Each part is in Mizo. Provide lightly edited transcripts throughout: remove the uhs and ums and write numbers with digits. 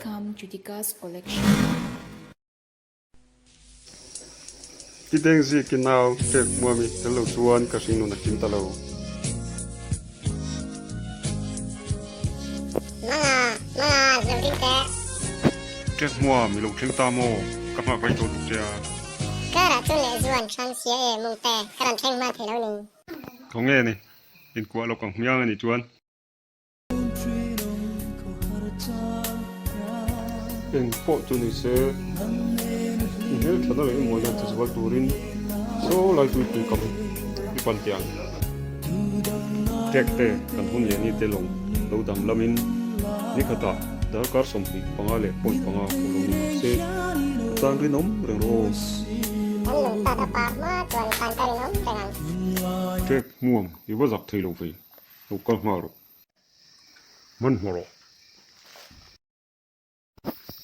Welcome to Dika's Collection. Ti deng zik i nau tek muami tel lo chuan ka hringnun a kim ta lo. Manga, manga, zo ding teh. Tek muam i lo thleng ta maw? Ka nghak rei tawh tuk che a. Karah chuan leh zuan hrang sia e mung te, ka rawn thleng hma thei lo ni. Thaw nge ni, inkuah lawk ang hmiang a nih chuan. Eng pawh chu ni se, i hmelthatna leh i mawlna che zual turin saw lai tuipui kam i pan teh ang. Tek te kan hun leh ni te lawng lo dang lamin nikhatah darkar 25 leh point panga pawh lo ni mah se, ka tan rinawm reng rawh aw. Kan lungtat a par hma chuan tan ka rinawm reng ang. Tek hmuam i va zak thei lo ve. Lo kal nghal rawh. Hmanhmawh rawh.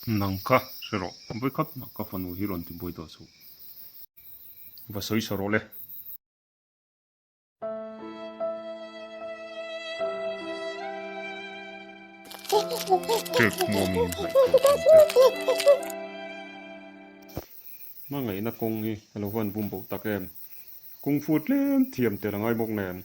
Nang kha hre rawh. Vawikhat mah ka fanu hi rawn ti buai tawh suh. Va sawi sa rawh le. Cake hmuam in hnaih tawh ang che. Hmangaihna kawng hi a lo van bum bo tak em. Kung fu tlem thiam tel a ngai bawk nen.